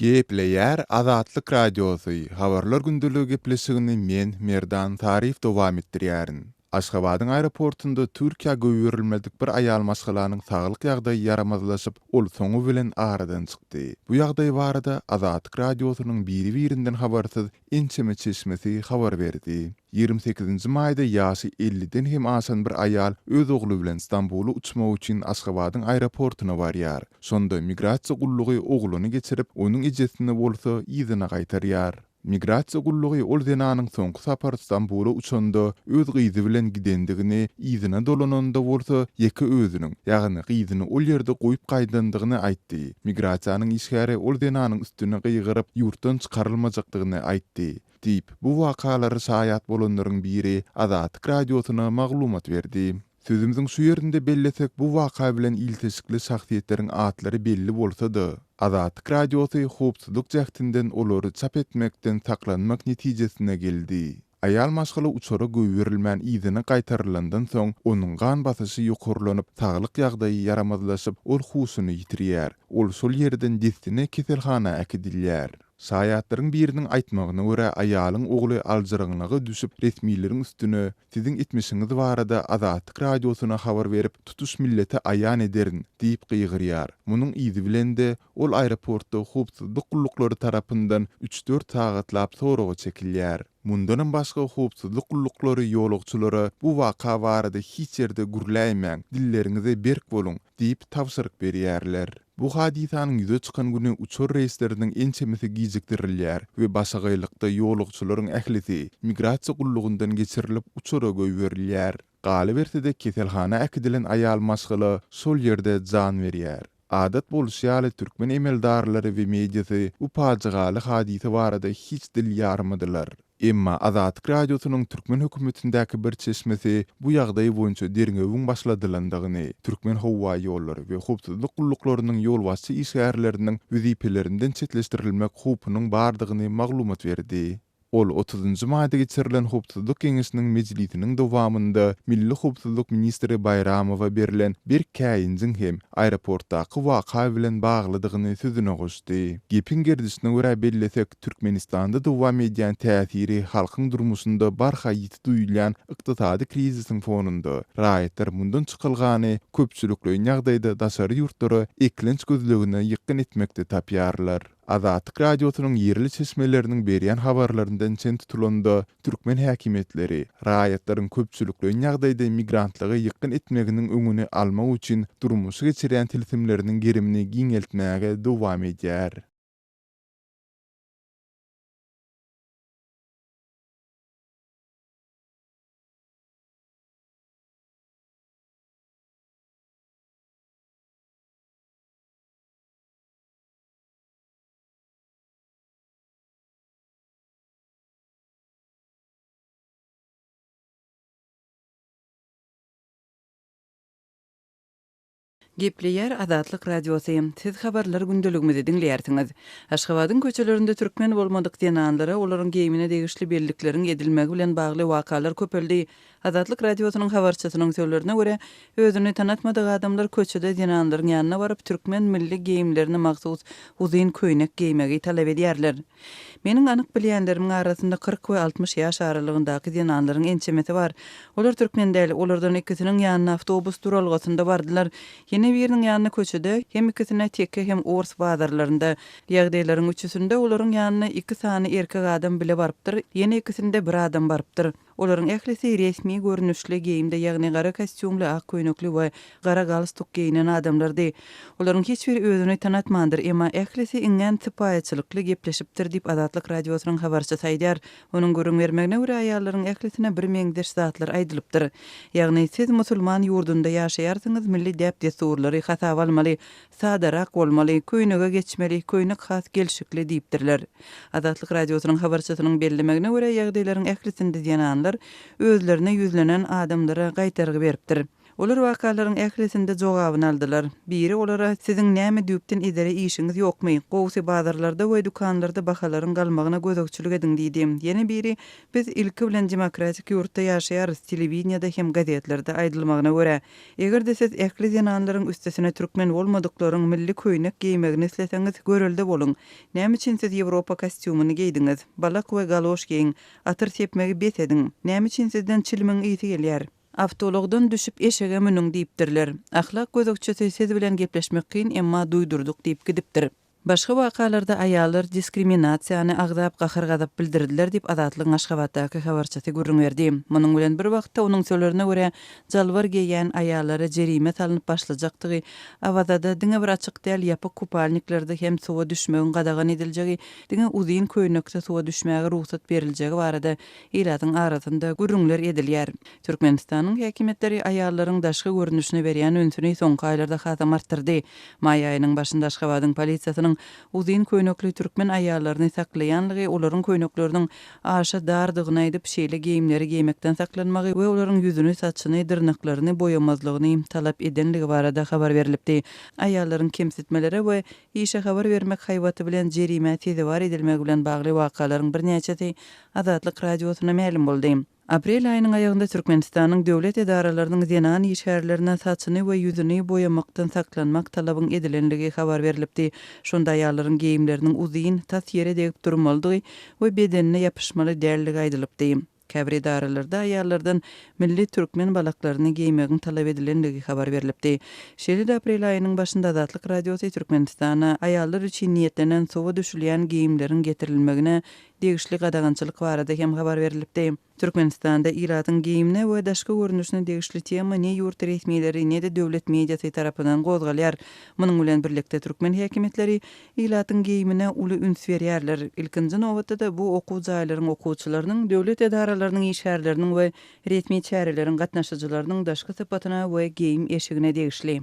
Gepleýär Azatlyk Radiosy, Habarlar gündeligi gepleşigini men, Merdan Taryýew dowam etdirýärin. Aşgabadyň aeroportunda Türkiýä goýberilmedik bir aýal maşgalanyň saglyk ýagdaýy ýaramazlaşyp, ol soňy bilen aradan çykdy. Bu ýagdaý barada Azatlyk Radiosynyň biri-birinden habarsyz ençeme çeşmesi habar berdi. Ýigrimi sekizinji maýda ýaşy elliden hem aşan bir aýal öz ogly bilen Stambula uçmak üçin Aşgabadyň aeroportuna barýar. Şonda migrasiýa gullugy ogluny geçirip, onuň ejesini bolsa yzyna gaýtarýar. Migrasiýa gullugy ol zenanyň soňky sapar Stambula uçanda öz gyzy bilen gidendigini, yzyna dolananda bolsa ýeke özüniň, ýagny gyzyny ol ýerde goýup gaýdandygyny aýtdy. Migrasiýanyň işgäri ol zenanyň üstüne gygyryp, ýurtdan çykarylmajakdygyny aýtdy. Diýip, bu wakalara şaýat bolanlaryň biri Azatlyk Radiosyna maglumat berdi. Sözümiziň şu ýerinde bellesek, bu waka bilen ilteşikli şahsyýetleriň atlary belli bolsa-da, Azatlyk Radiosy howpsuzlyk jähtinden olary çap etmekden saklanmak netijesine geldi. Aýal maşgala uçara goýberilmän yzyna gaýtarylandan soň, onuň gan basyşy ýokarlanyp, saglyk ýagdaýy ýaramazlaşyp, ol huşuny ýitirýär. Ol şol ýerden dessine keselhana äkidilýär. Şaýatlaryň biriniň aýtmagyna görä, aýalyň ogly aljyraňňylyga düşüp, resmileriň üstüne, Siziň etmişiňiz barada Azatlyk Radiosyna habar berip, tutuş millete aýan ederin! diýip gygyrýar. Munuň yzy bilen-de, ol aeroportda howpsuzlyk gulluklary tarapyndan üç-dört sagatlap soraga çekilýär. Mundanam başga howpsuzlyk gulluklary ýolagçylara bu waka barada hiç ýerde gürläýmäň, dilleriňize berk boluň! diýip tabşyryk berýärler. Bu hadysanyň ýüze çykan güni uçar reýsleriniň ençemesi gijikdirilýär we başagaýlykda ýolagçylaryň ählisi migrasiýa gullugyndan geçirilip uçara goýberilýär. Galyberse-de keselhana äkidilen aýal maşgala şol ýerde jan berýär. Adat bolşy ýaly türkmen emeldarlary we mediasy bu pajygaly hadysa barada hiç dil ýarmadylar. Emma Azatlyk Radiosynyň türkmen hökümetindäki bir çeşmesi bu ýagdaý boýunça derňewiň başladylandygyny, Türkmenhowaýollary we howpsuzlyk gulluklarynyň ýolbaşçy işgärleriniň wezipelerinden çetleşdirilmek howpunyň bardygyny maglumat berdi. Ol otuzynjy maýda geçirilen Howpsuzlyk geňeşiniň mejlisiniň dowamynda milli howpsuzlyk ministri Baýramowa berlen berk käýinjiň hem aeroportdaky waka bilen baglydygyny sözüne goşdy. Gepiň gerdişine görä bellesek, Türkmenistanda dowam edýän täsiri halkyň durmuşynda barha ýiti duýulýan ykdysady krizisiň fonunda, raýatlar mundan çykalgany köpçülikleýin ýagdaýda daşary ýurtlara eklenç gözlegine ýykgyn etmekde tapýarlar. Azatlyk Radiosynyň ýerli çeşmeleriniň berýän habarlaryndan çen tutulanda, türkmen häkimiýetleri raýatlaryň köpçülikleýin ýagdaýda migrantlyga ýykgyn etmeginiň öňüni almak üçin durmuşa geçirýän tilsimleriniň gerimini giňeltmäge dowam edýär. Gepleýär Azatlyk Radiosy, Siz Habarlar gündeligimizi diňleýärsiňiz. Aşgabadyň köçelerinde türkmen bolmadyk zenanlara olaryň geýimine degişli bellikleriň edilmegi bilen bagly wakalar köpeldi. Azatlyk Radiosynyň habarçysynyň sözlerine görä, özüni tanatmadyk adamlar köçede zenanlaryň ýanyna baryp, türkmen milli geýimlerine mahsus uzyn köýnek geýmegi talap edýärler. Meniň anyk bilýänlerimiň arasynda 40 we 60 ýaş aralygyndaky zenanlaryň ençemesi bar. Olar türkmen däl. Olardan ikisiniň ýanyna awtobus duralgasynda bardylar. Ýene biriniň ýanyna köçede, hem ikisine teke hem ors bazarlarynda. Ýagdaýlaryň üçüsinde olaryň ýanyna iki sany erkek adam bile barypdyr, ýene ikisinde bir adam barypdyr. Olaryň ählisi resmi görnüşli geýimde, ýagny gara kostýumly, ak köýnekli we gara galstuk geýnen adamlardy. Olaryň hiç biri özüni tanatmandyr, emma ählisi iňňän sypaýyçylykly gepleşipdir diýip, Azatlyk Radiosynyň habarçysy aýdýar. Onuň gürrüň bermegine görä, aýallaryň ählisine birmeňzeş zatlar aýdylypdyr. Ýagny, siz musulman ýurdunda ýaşaýarsyňyz, milli däp-dessurlary hasaba almaly, sadarak bolmaly, köýnege geçmeli, köýnek has gelşikli diýipdirler. Azatlyk Radiosynyň habarçysynyň bellemegine görä, ýagdaýlaryň ählisinde zenanlar özlerine ýüzlenen adamlara gaýtargy beripdir. Olar wakalaryň ählisinde jogabyny aldylar. Biri olara, Siziň näme düýpden edere işiňiz ýokmy? Gowusy bazarlarda we dükanlarda bahalaryň galmagyna gözegçilik ediň diýdi. Ýene biri, Biz ilki bilen demokratik ýurtda ýaşaýarys, telewideniýede hem gazetlerde aýdylmagyna görä. Eger-de siz ähli zenanlaryň üstesine türkmen bolmadyklaryň milli köýnek geýmegini isleseňiz, görelde boluň. Näme üçin siz ýewropa kostýumyny geýdiňiz? Balak we galoş geýiň. Atyr sepmegi bes ediň. Näme üçin sizden çilimiň ysy gelýär? Awtoulagdan düşüp eşege münüň diýipdirler. Ahlak gözegçisi siz bilen gepleşmek kyn, emma duýdurdyk diýip gidipdir. Başga wakalarda aýallar diskriminasiýany agzap gahar-gazap bildirdiler diýip, Azatlygyň Aşgabatdaky habarçysy gürrüň berdi. Munuň bilen bir wagtda, onuň sözlerine görä, jalbar geýýän aýallara jerime salnyp başlajakdygy, Awazada diňe bir açyk däl, ýapyk kupalniklerde hem suwa düşmegiň gadagan ediljegi, diňe uzyn köýnekde suwa düşmäge rugsat beriljegi barada ilatyň arasynda gürrüňler edilýär. Türkmenistanyň häkimiýetleri aýallaryň daşky görnüşine berýän ünsüni soňky aýlarda hasam artdyrdy. Maý aýynyň başynda Aşgabadyň polisiýasynyň uzyn köýnekli türkmen aýallaryny saklaýanlygy, olaryň köýnekleriniň aşa dardygyny aýdyp, şeýle geýimleri geýmekden saklanmagy we olaryň ýüzüni, saçyny, dyrnaklaryny boýamazlygyny talap edenligi barada habar berlipdi. Aýallaryň kemsitmelere we işe habar bermek haýbaty bilen jerimä sezewar edilmegi bilen bagly wakalaryň birnäçesi Azatlyk Radiosyna mälim boldy. Aprel aýynyň aýagynda Türkmenistanyň döwlet edaralarynyň zenan işgärlerine saçyny we ýüzüni boýamakdan saklanmak talabyň edilenligi habar berlipdi. Şonda aýallaryň geýimleriniň uzyn, tas ýere degip durmalydygy we bedenine ýapyşmaly däldigi aýdylypdy. Käbir edaralarda aýallardan milli türkmen balaklaryny geýmegiň talap edilenligi habar berlipdi. Şeýle-de aprel aýynyň başynda Azatlyk Radiosy Türkmenistana aýallar üçin niýetlenen suwa düşülýän geýimleriň getirilmegine degişli gadagançylyk barada hem habar berlipdi. Türkmenistanda ilatyň geýimine we daşky görnüşine degişli tema ne ýurt resmileri, ne-de döwlet mediasy tarapyndan gozgalýar. Munuň bilen birlikde, türkmen häkimiýetleri ilatyň geýimine uly üns berýärler. Ilkinji nobatda-da bu okuw jaýlaryň okuwçylarynyň, döwlet edaralarynyň işgärleriniň we resmi çäreleriň gatnaşyjylarynyň daşky sypatyna we geýim-eşigine degişli.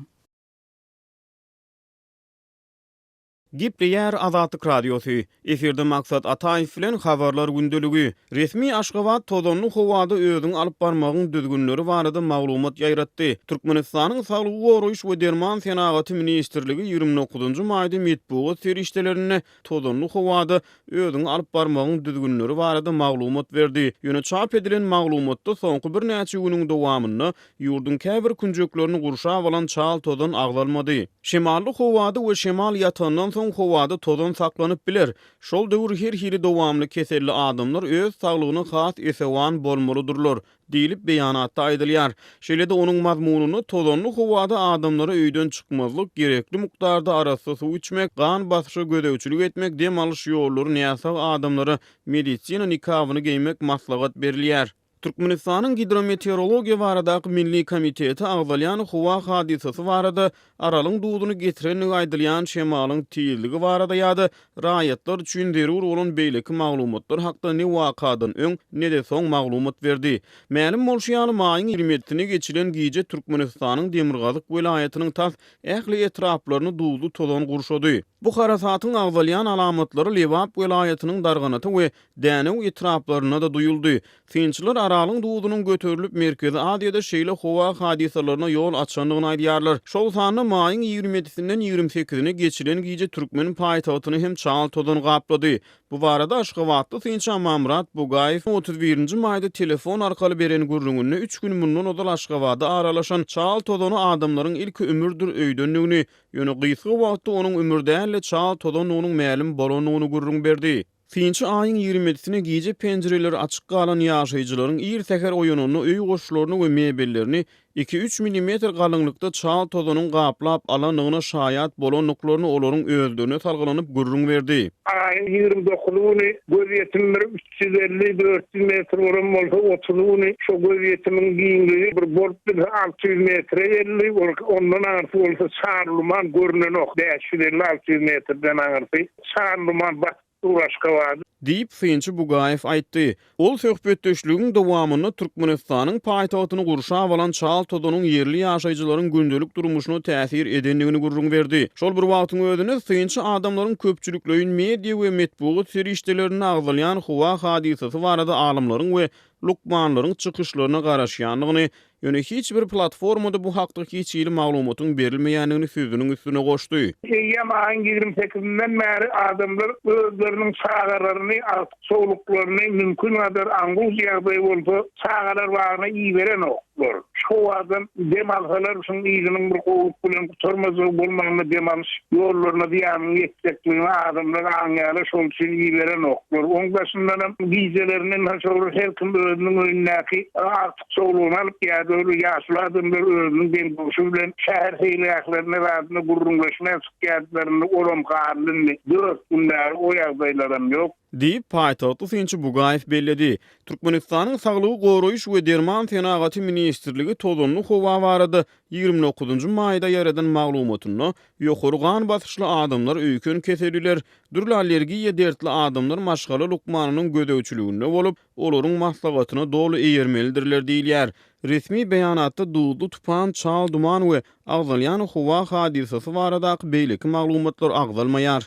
Gepleýär Azatlyk Radiosy, Efirde Maksat Ataýew bilen Habarlar gündeligi. Resmi Aşgabat tozanly howada özüňi alyp barmagyň düzgünleri barada maglumat ýaýratdy. Türkmenistanyň Saglygy goraýyş we derman senagaty ministrligi 29 maýda metbugat serişdelerinde tozanly howada özüňi alyp barmagyň düzgünleri barada maglumat berdi. Ýöne çap edilen maglumatda soňky birnäçe günüň dowamynda ýurduň käbir künjeklerini gurşap alan çal tozan agzalmady. Şemally howada we şemal ýatandan soň howada tozan saklanyp biler. Şol döwür her hili dowamly keselli adamlar öz saglygyna has esewan bolmalydyrlar, diýlip, beýanatda aýdylýar. Şeýle-de onuň mazmunynda tozanly howada adamlara öýden çykmazlyk, gerekli mukdarda arassa suw içmek, gan basyşa gözegçilik etmek, dem alyş ýollary näsag adamlara medisina nikabyny geýmek maslahat berilýär. Türkmenistanyň Gidrometeorologiýa baradaky milli komiteti agzalýan howa hadysasy barada, Aralyň duzuny getirendigi aýdylýan şemalyň tizligi barada ýa-da raýatlar üçin zerur bolan beýleki maglumatlar hakda ne wakadan öň, ne-de soň maglumat berdi. Mälim bolşy ýaly, maýyň 27-sine geçilen gije Türkmenistanyň demirgazyk welaýatynyň tas ähli etraplaryny duzly tozan gurşady. Bu harasatyň agzalýan alamatlary Lebap welaýatynyň Darganata we Dänew etraplarynda-da duýuldy. Synçylar Aralyň duzunyň göterilip, Merkezi Aziýada şeýle howa hadysalaryna ýol açandygyny aýdýarlar. Şol sanda maýyň 27-sinden 28-ine geçilen gije türkmen paýtagtyny hem çal tozan gaplady. Bu barada aşgabatly synçy Amanmyrat Bugaýew 31-nji maýda telefon arkaly beren gürrüňinde üç gün mundan ozal Aşgabada aralaşan çal tozany adamlaryň ilki ümürdir öýdendigini, ýöne gysga wagtda onuň ümür däl-de çal tozandygynyň mälim bolandygyny gürrüň berdi. Synçy aýyň 27-sine gije penjireleri açyk galan ýaşaýjylaryň ir säher oýananda öý goşlaryny we mebellerini iki-üç millimetr galyňlykda çal tozanyň gaplap alandygyna şaýat bolandyklaryny olaryň özlerine salgylanyp gürrüň berdi. Aýyň 29 güni gözýetim bir 350, 400 metr bolan bolsa, otuzy güni şo gözýetimiň giňligi bir bolup bilse 600 metre geldi, ondan aňyrsy bolsa çarluman görnenok, 550, 600 metrden aňyrsy çarluman batyp dur Aşgabady. Diýip, synçy Bugaýew aýtdy. Ol söhbetdeşligiň dowamynda Türkmenistanyň paýtagtyny gurşap alan çal tozanyň ýerli ýaşaýjylaryň gündelik durmuşyna täsir edendigini gürrüň berdi. Şol bir wagtyň özünde, synçy adamlaryň köpçülikleýin media we metbugat serişdelerinde agzalýan howa hadysasy barada alymlaryň we lukmanlaryň çykyşlaryna garaşýandygyny, Ýöne hiç bir platformada bu hakda hiç hili maglumatyň berilmeýändigini sözüniň üstüne goşdy. Eýýäm aýyň 20 sekizinden bäri adamlar özleriniň çagalaryny, agtyk-çowluklaryny mümkin gadar aňgul ýagdaý bolsa çagalar bagyna iberenoklar. Şu howadan dem alsalar şuň yzynyň bir gowulyk bilen gutarmajagy bolmanda dem alyş ýollaryna zyýanyň ýetjekligini adamlar aňýarlar şol üçin iberenoklar. Oň daşyndanam gijelerine ynha şol her kim özüniň öýündäki agtyk Çowlugyny alyp ýa-da ol ýaşuly adamlar özüniň deň-duşy bilen şäher seýilgählerine zadyna gürrüňleşmä çykýardylar, indi olam galdy indi dört gün bäri o ýagdaýlaram ýok. Diýip, paýtagtly synçy Bugaýew belledi. Türkmenistanyň Saglygy goraýyş we derman senagaty ministrligi tozanly howa barada 29 nji maýda ýaýradan maglumatynda, ýokary gan basyşly adamlar, öýken keselliler, dürli allergiýa dertli adamlar maşgala lukmanynyň gözegçiliginde bolup, olaryň maslahatyna doly eýermelidirler diýilýär. Resmi beýanatda duzly tupan, çal duman we agzalýan howa hadysasy baradaky beýleki maglumatlar agzalmaýar.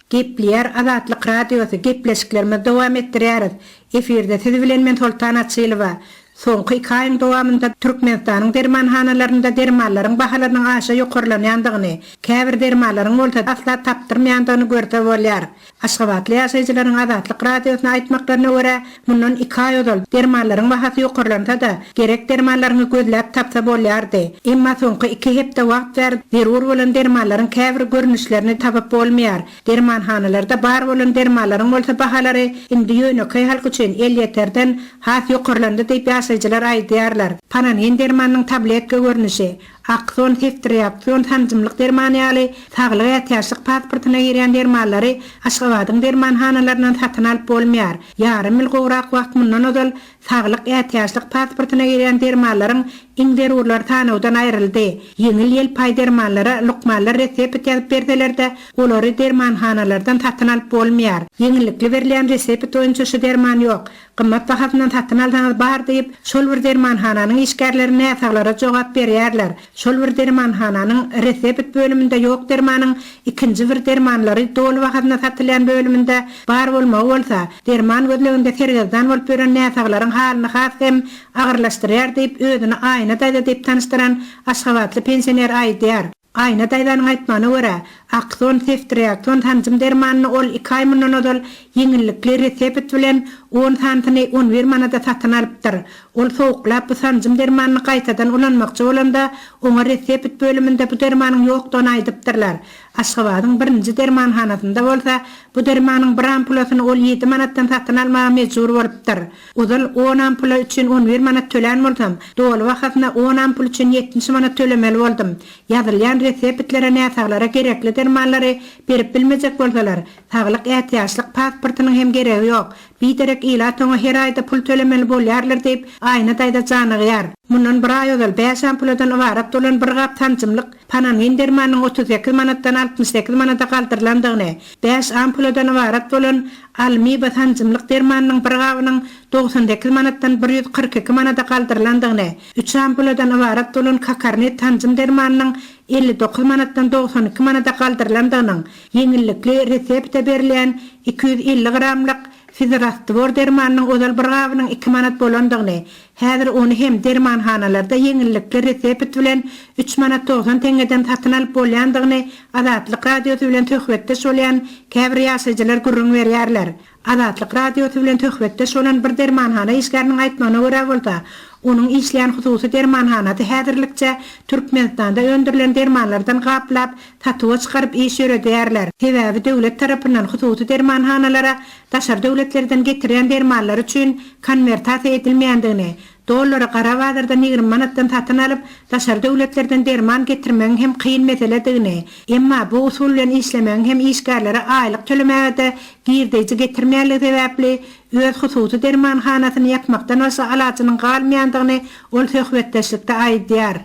Gepleýär Azatlyk Radiosy, gepleşiklerimizi dowam etdirýäris. Efirde siz bilen men Soltan Açylowa. Soňky iki aýyň dowamynda Türkmenistanyň dermanhanalarynda dermanlaryň bahalarynyň aşa ýokarlanýandygyny, käbir dermanlaryň bolsa asla tapdyrmaýandygyny görse bolýar. Aşgabatly ýaşaýjylaryň Azatlyk Radiosyna aýtmaklaryna görä, mundan iki aý ozal dermanlaryň bahasy ýokarlansa-da, gerek dermanlaryňy gözläp tapsa bolýardy. Emma soňky iki hepde wagt bäri zerur bolan dermanlaryň käbir görnüşlerini tapyp bolmaýar. Dermanhanalarda bar bolan dermanlaryň bolsa bahalary indi ýönekeý halk üçin elýeterden has ýokarlandy diýip ýaşaýjylar aýdýarlar. Panangin dermanynyň tabletka görnüşi, Akson, seftriakson sanjymlyk dermany ýaly saglyk ätiýaçlyk pasportyna girýän dermanlary Aşgabadyň dermanhanalaryndan satyn alyp bolmaýar. Ýarym ýyl gowrak wagt mundan ozal saglyk ätiýaçlyk pasportyna girýän dermanlaryň iň zerurlary sanawdan aýryldy. Ýeňil-ýelpaý dermanlara lukmanlar resepit ýazyp berseler-de, olary dermanhanalardan satyn alyp bolmaýar. Ýeňillikli berilýän resepit boýunça şu derman ýok. Gymmat bahasyndan satyn alsaňyz bar diýip, şol bir dermanhananyň işgärleri näsaglara jogap berýärler. Şol bir dermanhananyň resepit bölüminde ýok dermanyň ikinji bir dermanlary doly bahasyna satylýan bölüminde bar bolmagy bolsa, derman gözleginde sergezdan bolup ýören näsaglaryň halyny has hem agyrlaşdyrýar diýip, özüni Aýna daýza diýip tanyşdyran aşgabatly pensioner aýdýar. Aýna daýzanyň aýtmagyna görä, Akson, seftriakson sanjym dermanyny ol iki aý mundan ozal ýeňillikli resepit bilen on sanysyny on bir manada satyn alypdyr. Ol sowuklap bu sanjym dermanyny gaýtadan ulanmakçy bolanda, oňa resepit bölüminde bu dermanyň ýokdugyny aýdypdyrlar. Aşgabadyň birinji dermanhanasynda bolsa bu dermanyň bir ampulasyny ol ýedi manatdan satyn almaga mejbur bolupdyr. Ozal on ampula üçin on bir manat tölän bolsam, doly bahasyna on ampul üçin 70 manat tölemeli boldum. Ýazylýan resepitlere näsaglara gerekli dermanlary berip bilmejek bolsalar, saglyk ätiýaçlyk pasportynyň hem geregi ýok. Biderek ilat oňa her aýda pul tölemeli bolýarlar diýip, Aýna daýza janygýar. Mundan bir aý ozal bäş ampuladan ybarat bolan bir gap sanjymlyk Panangin dermanynyň 38 manatdan 68 manada galdyrylandygyny, bäş ampuladan ybarat bolan Almiba sanjymlyk dermanynyň bir gabynyň 98 manatdan 142 manada galdyrylandygyny, üç ampuladan ybarat bolan Kakarnet sanjym dermanynyň 59 manatdan 92 manada galdyrylandygynyň, ýeňillikli resepte berilýän 250 gramlyk Fizrastwor dermanynyň ozal bir gabynyň iki manat bolandygyny, Häzir ony hem dermanhanalarda ýeňillikli resept bilen üç manat 90 teňňeden satyn alyp bolýandygyny Azatlyk Radiosy bilen söhbetdeş bolýan käbir ýaşaýjylar gürrüň berýärler. Azatlyk Radiosy bilen söhbetdeş bolan bir dermanhana işgäriniň aýtmagyna görä bolsa, onuň işleýän hususy dermanhanasy häzirlikçe Türkmenistanda öndürilen dermanlardan gaplap, satuwa çykaryp iş ýöredýärler. Sebäbi döwlet tarapyndan hususy dermanhanalara daşary döwletlerden getirýän dermanlary üçin konwertasiýa edilmeýändigini, dollary gara bazardan 20 manatdan satyn alyp, daşary döwletlerden derman getirmegiň hem kyn meseledigini, emma bu usul bilen işlemegiň hem işgärlere aýlyk tölemäge-de girdeýji getirmeýänligi sebäpli, öz hususy dermanhanasyny ýapmakdan başga alajynyň galmaýandygyny ol söhbetdeşlikde aýdýar.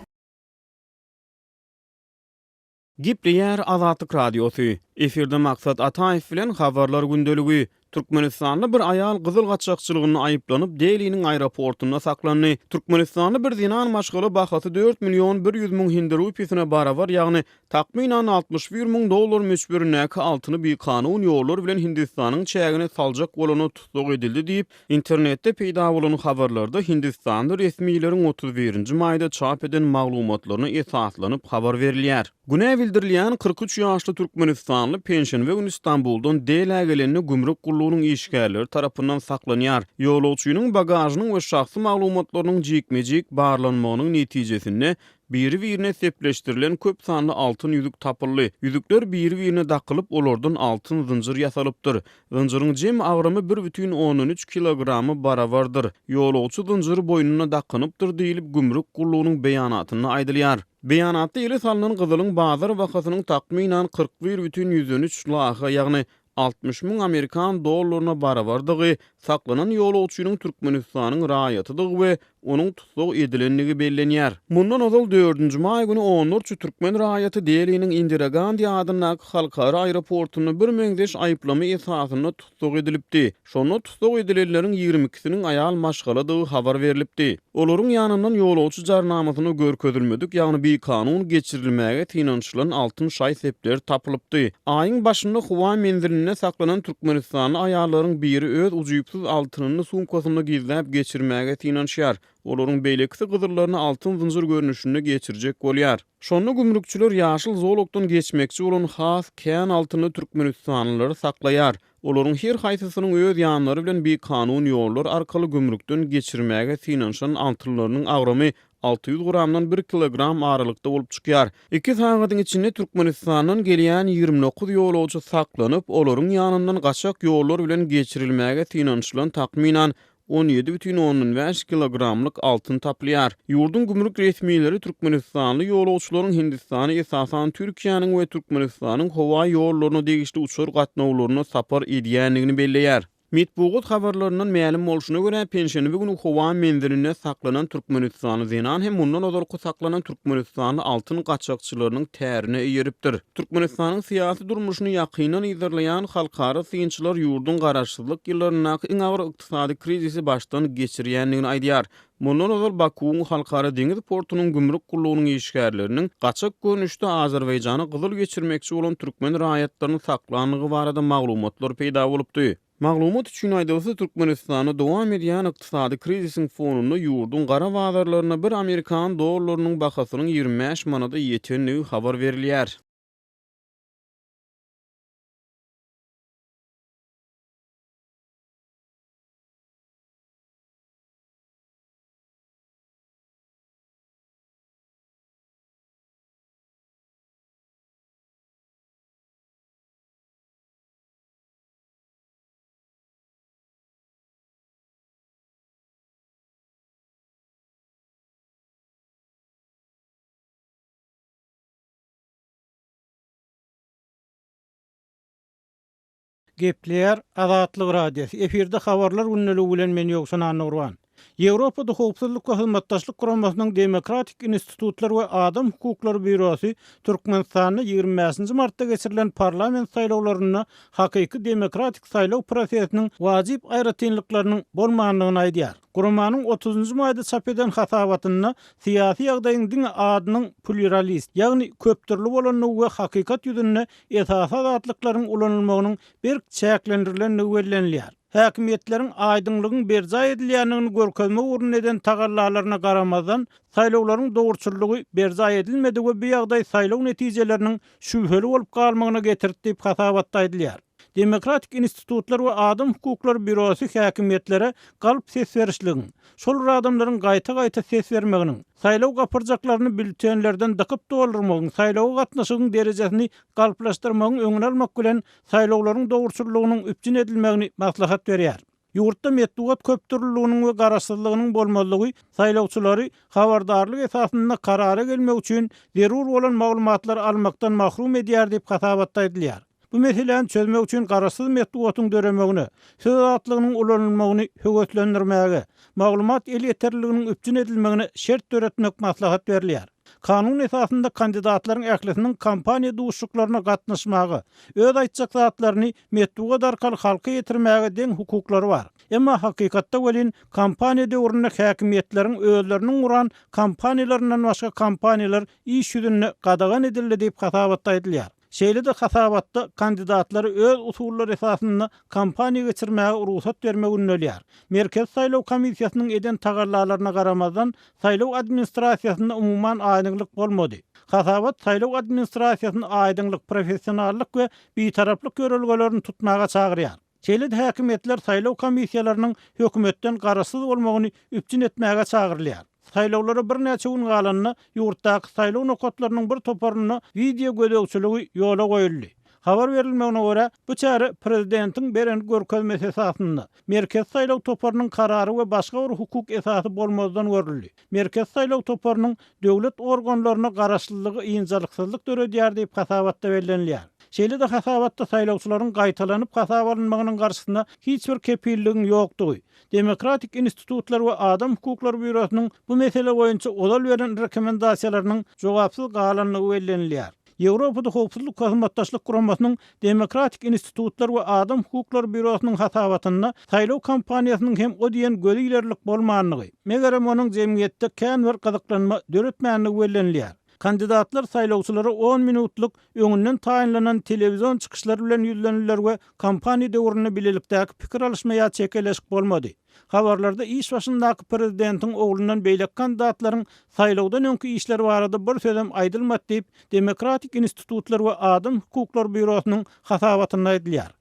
Gepleýär Azatlyk Radiosy. Efirde Maksat Ataýew bilen Habarlar gündeligi. Türkmenistanly bir aýal gyzyl gaçakçylygynda aýyplanyp, Deliniň aeroportunda saklandy. Türkmenistanly bir zenan maşgala bahasy dört million 100 müň hindi rupiýasyna barabar, ýagny takmynan 61 müň dollar möçberindäki altyny bikanun ýollar bilen Hindistanyň çägine saljak bolanda tussag edildi diýip, Internetde peýda bolan habarlarda hindistanly resmileriň 31 nji maýda çap eden maglumatlaryna esaslanyp habar berilýär. Günä bildirilýän 43 ýaşly türkmenistanly penşenbe güni Stambuldan Delä gelende gümrük gullugynyň işgärleri tarapyndan saklanýar. Ýolagçynyň bagažynyň we şahsy maglumatlarynyň jikme-jik barlanmagynyň netijesinde biri-birine sepleşdirilen köp sanly altyn ýüzük tapyldy. Ýüzükler biri-birine dakylyp, olardan altyn zynjyr ýasalypdyr. Zynjyryň jemi agramy bir bütin ondan üç kilograma barabardyr. Ýolagçy zynjyry boýnuna dakynypdyr diýlip, gümrük gullugynyň beýanatynda aýdylýar. Beýanatda ele salnan gyzylyň bazar bahasynyň takmynan 41 bütin ýüzden üç laha, ýagny 60 müň amerikan dollaryna barabardygy, saklanan ýolagçynyň Türkmenistanyň raýatydygy we onuň tussag edilendigi bellenýär. Mundan ozal dördünji maý güni onlarça türkmen raýaty Deliniň Indira Gandi adyndaky halkara aeroportunda birmeňzeş aýyplama esasynda tussag edilipdi. Şonda tussag edilenleriň ýigrimi ikisiniň aýal maşgaladygy habar berlipdi. Olaryň ýanyndan ýolagçy jarnamasynda görkezilmedik, ýagny bikanun geçirilmäge synanyşylan altyn şaý-sepler tapylypdy. Aýyň başynda howa menzilinde saklanan türkmenistanly aýallaryň biri öz ujypsyz altynyny sumkasynda gizläp geçirmäge synanyşýar. Olaryň beýlekisi gyzyllaryny altyn zynjyr görnüşinde geçirjek bolýar. Şonda gümrükçiler ýaşyl zolakdan geçmekçi bolan has kän altynly türkmenistanlylary saklaýar. Olaryň her haýsysynyň öz ýanlary bilen bikanun ýollar arkaly gümrükden geçirmäge synanyşan altynlarynyň agramy 600 gramdan bir kilogram aralykda bolup çykýar. Iki sagadyň içinde Türkmenistandan gelýän 29 ýolagçy saklanyp, olaryň ýanyndan gaçak ýollar bilen geçirilmäge synanyşylan takmynan 17,5 kilogramlyk altyn tapylýar. Ýurduň gümrük resmileri türkmenistanly ýolagçylaryň Hindistana esasan Türkiýäniň we Türkmenistanyň howa ýollaryna degişli uçar gatnawlaryna sapar edýändigini belleýär. Metbugat habarlaryndan mälim bolşuna görä, penşenbe güni howa menzilinde saklanan türkmenistanly zenan hem mundan ozalky saklanan türkmenistanly altyn gaçakçylarynyň tärine eýeripdir. Türkmenistanyň syýasy durmuşyny ýakyndan yzarlaýan halkara synçylar ýurduň garaşsyzlyk ýyllaryndaky iň agyr ykdysady krizisi başdan geçirýändigini aýdýar. Mundan ozal Bakuwyň Halkara deňiz portunyň gümrük gullugynyň işgärleriniň gaçak görnüşde Azerbaýjana gyzyl geçirmekçi bolan türkmen raýatlaryny saklandygy barada maglumatlar peýda bolupdy. Maglumat üçin aýdylsa, Türkmenistanda dowam edýän ykdysady krizisiň fonunda ýurduň gara bazarlarynda bir amerikan dollarynyň bahasynyň 25 manada ýetendigi habar berilýär. Gepleýär Azatlyk Radiosy, efirde Habarlar gündeligi bilen men Ýowşan Annagurban. Ýewropada Howpsuzlyk we Hyzmatdaşlyk Guramasynyň Demokratik institutlar we adam hukuklary býurosy Türkmenistanda 25-nji martda geçirilen parlament saýlawlarynda hakyky demokratik saýlaw prosesiniň wajyp aýratynlyklarynyň bolmandygyny aýdýar. Guramanyň otuzynjy maýda çap eden hasabatynda syýasy ýagdaýyň diňe adynyň plýuralist, ýagny köpdürli bolandygy we hakykat ýüzünde esasy azatlyklaryň ulanylmagynyň berk çäklendirilendigi bellenilýär. Häkimiýetleriň aýdyňlygyň berjaý edilýändigini görkezmek ugrunda eden tagallalaryna garamazdan, saýlawlaryň dogruçyllygy berjaý edilmedi we bu ýagdaý saýlaw netijeleriniň şübheli bolup galmagyna getirdi diýip, hasabatda aýdylýar. Demokratik institutlar we adam hukuklary býurosy häkimiýetlere galp ses berişligiň, şol bir adamlaryň gaýta-gaýta ses bermeginiň, saýlaw gapyrjaklaryny býulletenlerden dykyp doldurmagyň, saýlawa gatnaşygyň derejesini galplaşdyrmagyň öňüni almak bilen saýlawlaryň dogruçyllygynyň üpjün edilmegini maslahat berýär. Ýurtda metbugat köpdürlüliginiň we garaşsyzlygynyň bolmazlygy saýlawçylary habardarlyk esasynda karara gelmek üçin zerur bolan maglumatlary almakdan mahrum edýär diýip hasabatda aýdylýar. Bu meseläni çözmek üçin garaşsyz metbugatyň döremegine, söz azatlygynyň ulanylmagyny höweslendirmäge, maglumat elýeterliliginiň üpjün edilmegine şert döretmek maslahat berilýär. Kanun esasynda kandidatlaryň ählisiniň kampaniýa duşuşyklaryna gatnaşmaga, öz aýtjak zatlaryny metbugat arkaly halka ýetirmäge deň hukuklary bar. Emma hakykatda welin kampaniýa döwründe häkimiýetleriň özleriniň guran kampaniýalaryndan başga kampaniýalar iş ýüzünde gadagan edildi diýip hasabatda aýdylýar. Şeýle-de hasabatda kandidatlary öz usullary esasynda kampaniýa geçirmäge rugsat bermek ündelýär. Merkezi saýlaw komissiýasynyň eden tagallalaryna garamazdan, saýlaw administrasiýasynda umuman aýdyňlyk bolmady. Hasabat saýlaw administrasiýasyny aýdyňlyk, professionallyk we bitaraplyk ýörelgelerini tutmaga çagyrýar. Şeýle-de häkimiýetler saýlaw komissiýalarynyň hökümetden garaşsyz bolmagyny üpjün etmäge çagyrylýar. Saýlawlara birnäçe gün galanda, ýurtdaky saýlaw nokatlarynyň bir toparynda wideo gözegçiligi ýola goýuldy. Habar berilmegine görä, bu çäre prezidentiň beren görkezmesi esasynda, Merkezi saýlaw toparynyň karary we başga bir hukuk esasy bolmazdan görüldi. Merkezi saýlaw toparynyň döwlet organlaryna garaşlylygy ynjalyksyzlyk döredýär diýip hasabatda bellenilýär. Şeýle-de hasabatda saýlawçylaryň gaýtalanyp hasaba alynmagynyň garşysyna hiç bir kepilligiň ýokdugy, Demokratik institutlar we adam hukuklary býurosynyň bu mesele boýunça ozal beren rekomendasiýalarynyň jogapsyz galandygy bellenilýär. Ýewropada Howpsuzlyk we Hyzmatdaşlyk Guramasynyň Demokratik institutlar we adam hukuklary býurosynyň hasabatynda saýlaw kampaniýasynyň hem o diýen gözi ilerlik bolmandygy, megerem onuň jemgyýetde kän bir gyzyklanma döretmändigi bellenilýär. Kandidatlar saýlawçylara on minutlyk öňünden taýynlanan telewizion çykyşlar bilen ýüzlendiler we kampaniýa döwründe bilelikdäki pikir alyşma ýa çekeleşik bolmady. Habarlarda iş başyndaky prezidentiň oglundan beýleki kandidatlaryň saýlawdan öňki işleri barada bir sözem aýdylmady diýip, Demokratik institutlar we adam hukuklary býurosynyň hasabatynda aýdylýar.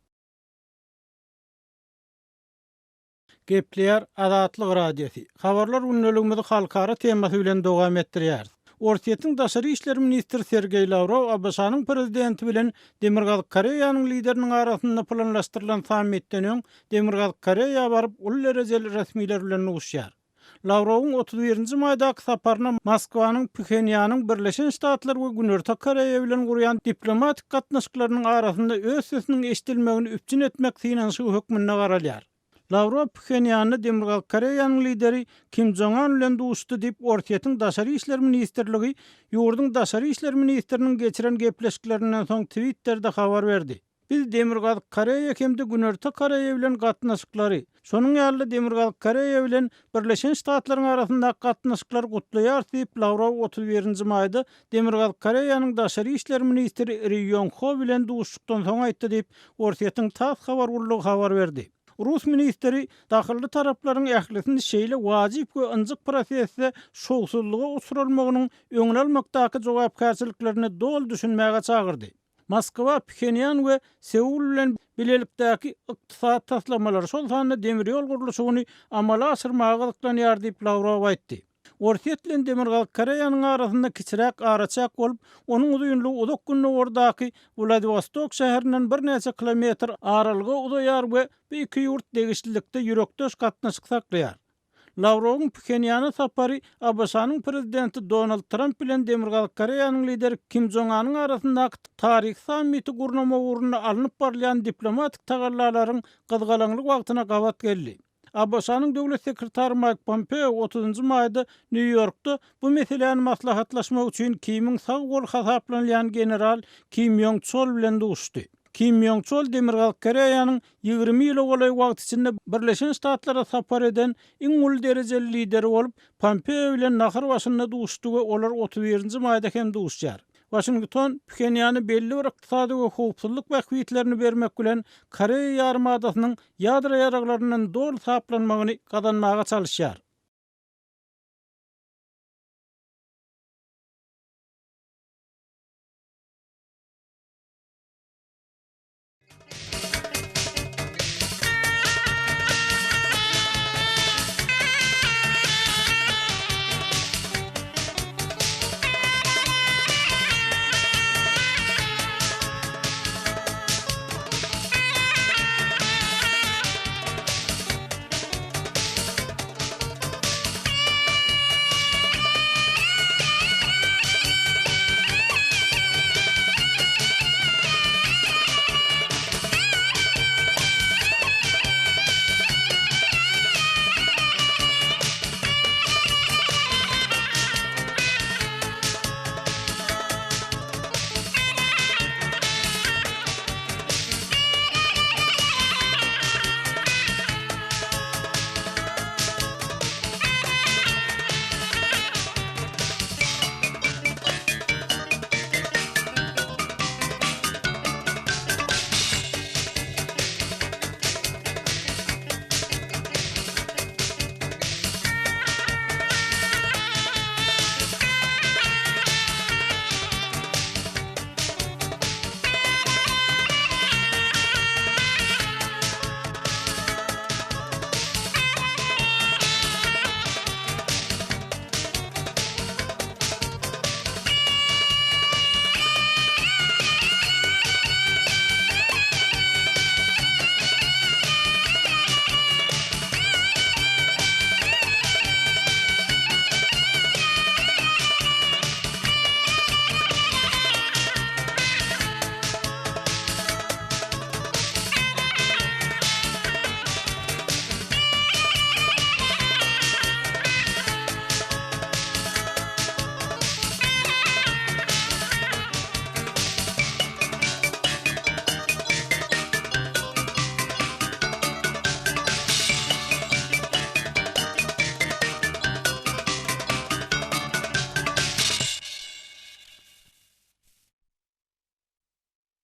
Gepleýär Azatlyk Radiosy. Habarlar gündeligimizi halkara temasy bilen dowam etdirýäris. Orsýetiň daşary işler ministri Sergeý Lawrow ABŞ-nyň prezidenti bilen Demirgazyk Koreýanyň lideriniň arasynda planlaşdyrylan sammitden öň Demirgazyk Koreýa baryp, uly derejeli resmiler bilen duşýar. Lawrowyň 31 nji maýdaky saparyna Moskwanyň Phenýanyň Birleşen Ştatlar we Günorta Koreýa bilen gurýan diplomatik gatnaşyklarynyň arasynda öz sesiniň eşidilmegini üpjün etmek synanyşygy hökmünde garalýar. Lawrow Phenýanda Demirgazyk Koreýanyň lideri Kim Jong Un bilen duşuşdy diýip, Orsýetiň Daşary işler ministrligi ýurduň daşary işler ministriniň geçiren gepleşiklerinden soň Twitterde habar berdi. Biz Demirgazyk Koreýa hem-de Günorta Koreýa bilen gatnaşyklary, şonuň ýaly-da Demirgazyk Koreýa bilen Birleşen Ştatlaryň arasyndaky gatnaşyklary gutlaýarys diýip, Lawrow 31 nji maýda Demirgazyk Koreýanyň daşary işler ministri Ri Ýong Ho bilen duşuşykdan soň aýtdy diýip, Orsýetiň tass habar gullugy habar berdi. Rus ministri dahylly taraplaryň ählisini şeýle wajyp we ynjyk prosesde şowsuzlyga uçralmagynyň öňüni almakdaky jogapkärçiliklerine doly düşünmäge çagyrdy. Moskwa Phenýan we Seul bilen bilelikdäki ykdysady taslamalary, şol sanda demir ýol gurluşygyny amala aşyrmaga gyzyklanýar diýip, Lawrow aýtdy. Orsýet bilen Demirgazyk Koreýanyň arasynda kiçiräk araçäk bolup, onuň uzynlygy Uzak Gündogardaky Wladiwostok şäherinden birnäçe kilometr aralyga uzaýar we bu iki ýurt degişlilikde ýürekdeş gatnaşyk saklaýar. Lawrowyň Phenýana sapary ABŞ-nyň prezidenti Donald Tramp bilen Demirgazyk Koreýanyň lideri Kim Jong Anyň arasyndaky taryhy sammiti gurnamak ugrunda alnyp barylýan diplomatik tagallalaryň gyzgalaňly wagtyna gabat geldi. ABŞ-nyň döwlet sekretary Maýk Pompeo otuzynjy maýda Nýu-Ýorkda bu meseläni maslahatlaşmak üçin Kimiň sag goly hasaplanylýan general Kim Ýong Çol bilen duşuşdy. Kim Ýong Çol Demirgazyk Koreýanyň 20 ýyla golaý wagt içinde Birleşen Ştatlara sapar eden iň uly derejeli lideri bolup, Pompeo bilen nahar başynda duşdy we olar 31-nji maýda hem duşýar. Waşington Phenýany belli bir ykdysady we howpsuzlyk bähbitlerini bermek bilen Koreýa ýarymadasynyň ýadro ýaraglaryndan doly saplanmagyny gazanmaga çalyşýar.